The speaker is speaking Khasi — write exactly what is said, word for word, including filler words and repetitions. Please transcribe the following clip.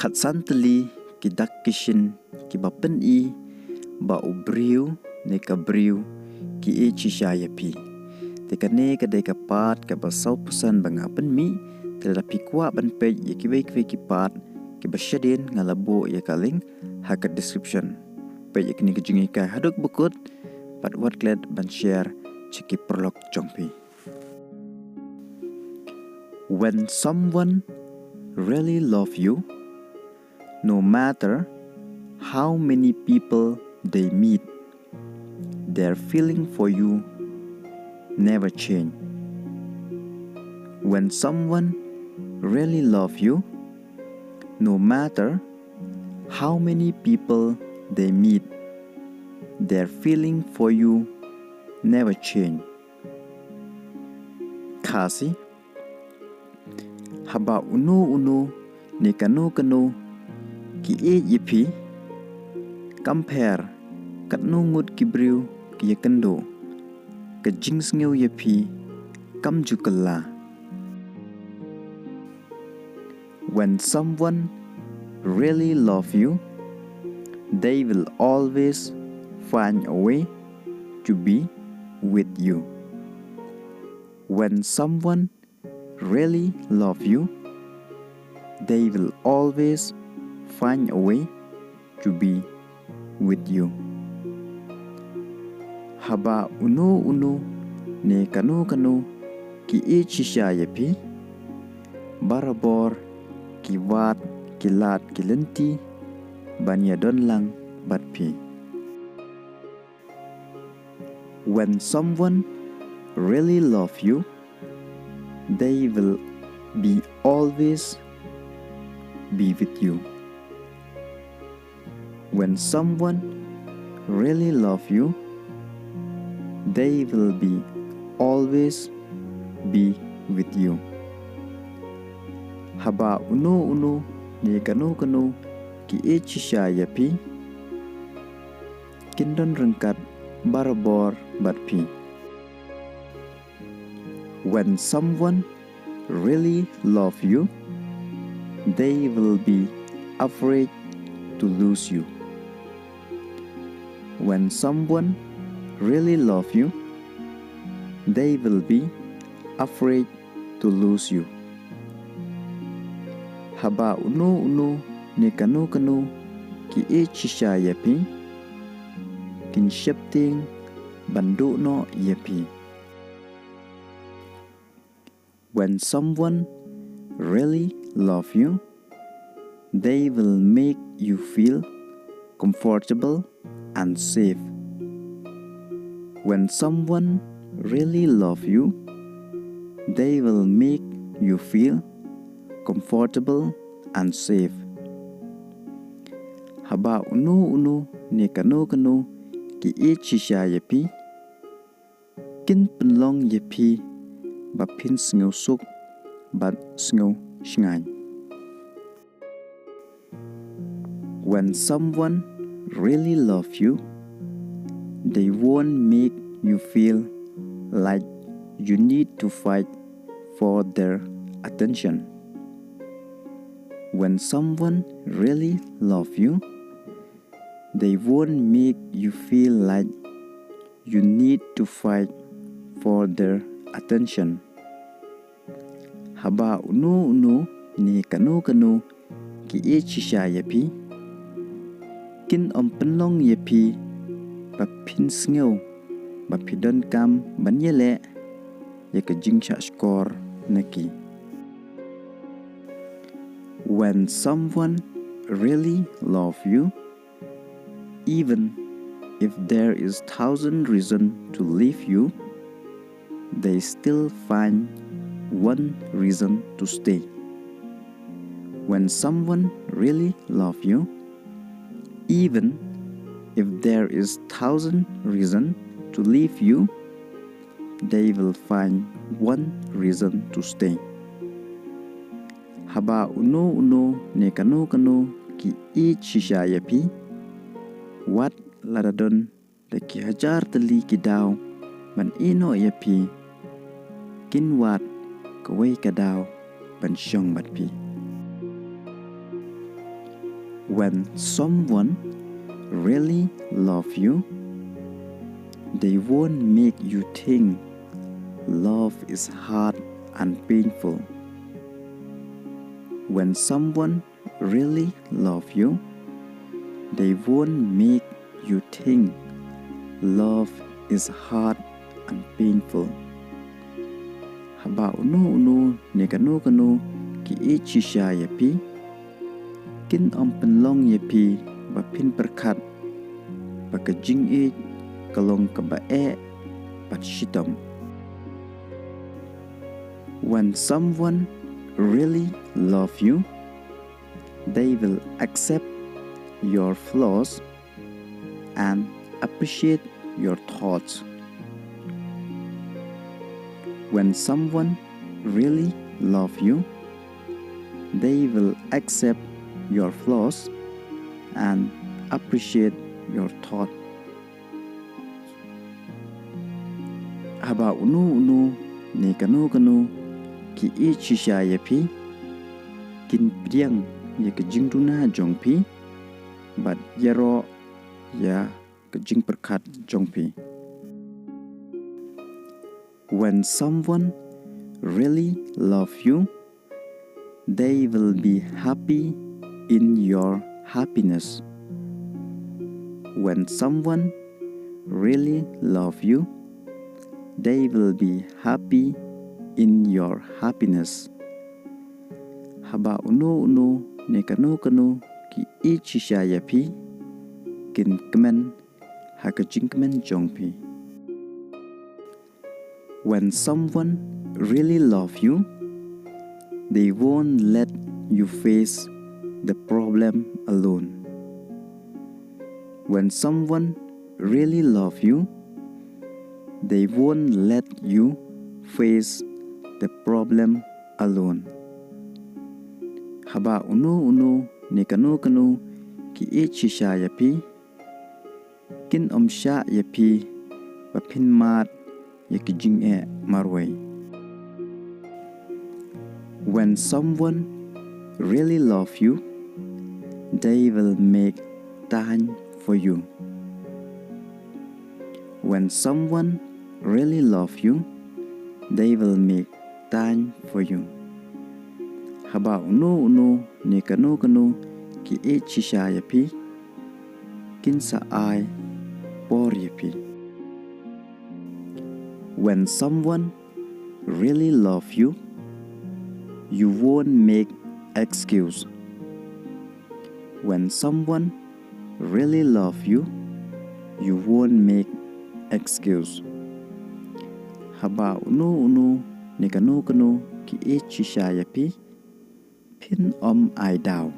Khatsan tylli ki dak ki shin kiba pyni ba u briew ne ka briew ki ïeit shisha ïa phi. Te kane ka dei ka part kaba sawphew san ba nga pynmih. Te lada phi kwah ban peit ïa kiwei kiwei ki part kiba shadien, nga la buh ïa ka link ha ka description. Peit ïa kine ki jinghikai haduh ba kut bad wat klet ban share sha ki paralok jong phi. When someone really love you, no matter how many people they meet, their feeling for you never change. When someone really love you, no matter how many people they meet, their feeling for you never change. Khasi, haba uno uno ne kano kano ki ïeit ïa phi, kam pher katno ngut ki briew ki ïakynduh, ka jingsngew ïa phi kam ju kylla. When someone really love you, they will always find a way to be with you. When someone really love you, they will always find a way to be with you. Haba uno uno ne kano kano ki ïeit shisha ïa phi, barabor ki wad ki lad ki lynti ban ïadon lang bad phi. When someone really love you, they will be always be with you. When someone really love you, they will be always be with you. Haba uno uno ne kano kano ki ïeit shisha ïa phi, kin don ryngkat barabor bad phi. When someone really love you, they will be afraid to lose you. When someone really love you, they will be afraid to lose you. Haba uno uno ne kano kano ki ïeit shisha ïa phi, kin sheptieng ban duh noh ïa phi. When someone really love you, they will make you feel comfortable and safe. When someone really love you, they will make you feel comfortable and safe. Haba uno uno ne kano kano ki ïeit shisha ïa phi, kin pynlong ïa phi ba phin sngewsuk bad sngewshngaiñ. When someone really love you, they won't make you feel like you need to fight for their attention. When someone really love you, they won't make you feel like you need to fight for their attention. Haba uno uno ne kano kano ki ïeit shisha ïa phi, kin ym pynlong ïa phi ba phin sngew ba phi donkam ban ïaleh ïa ka jingshahshkor na ki. When someone really love you, even if there is thousand reason to leave you, they still find one reason to stay. When someone really love you, even if there is thousand reason to leave you, they will find one reason to stay. Haba uno uno ne kano kano ki ïeit shisha ïa phi, wat lada don da ki hajar tylli ki daw ban ïehnoh ïa phi, kin wad kawei ka daw ban shong bad phi. When someone really love you, they won't make you think love is hard and painful. When someone really love you, they won't make you think love is hard and painful. Haba uno uno ne kano kano ki ïeit shisha ïa phi, kin ym pynlong ïa phi ba phin pyrkhat ba ka jingïeit ka long kaba eh bad shitom. When someone really love you, they will accept your flaws and appreciate your thoughts. When someone really love you, they will accept your flaws and appreciate your thought. Haba uno uno ne kano kano ki ïeit shisha ïa phi, kin pdiang ïa ka jingduna jong phi bad ïaroh ïa ka jingpyrkhat jong phi. When someone really love you, they will be happy in your happiness. When someone really love you, they will be happy in your happiness. Haba uno uno ne kano kano ki ïeit shisha ïa phi, kin kmen ha ka jingkmen jong phi. When someone really love you, they won't let you face the problem alone. When someone really love you, they won't let you face the problem alone. Haba uno uno ne kano kano ki ïeit shisha ïa phi, kin ym shah ïa phi ba phin mad ïa ki jingeh marwei. When someone really love you, they will make time for you. When someone really love you, they will make time for you. Haba uno uno ne kano kano ki ïeit shisha ïa phi, kin sa ai por ïa phi. When someone really love you, you won't make excuse. When someone really love you, you won't make excuse. Haba uno uno ne kano kano ki ïeit shisha ïa phi, phin ym ai daw.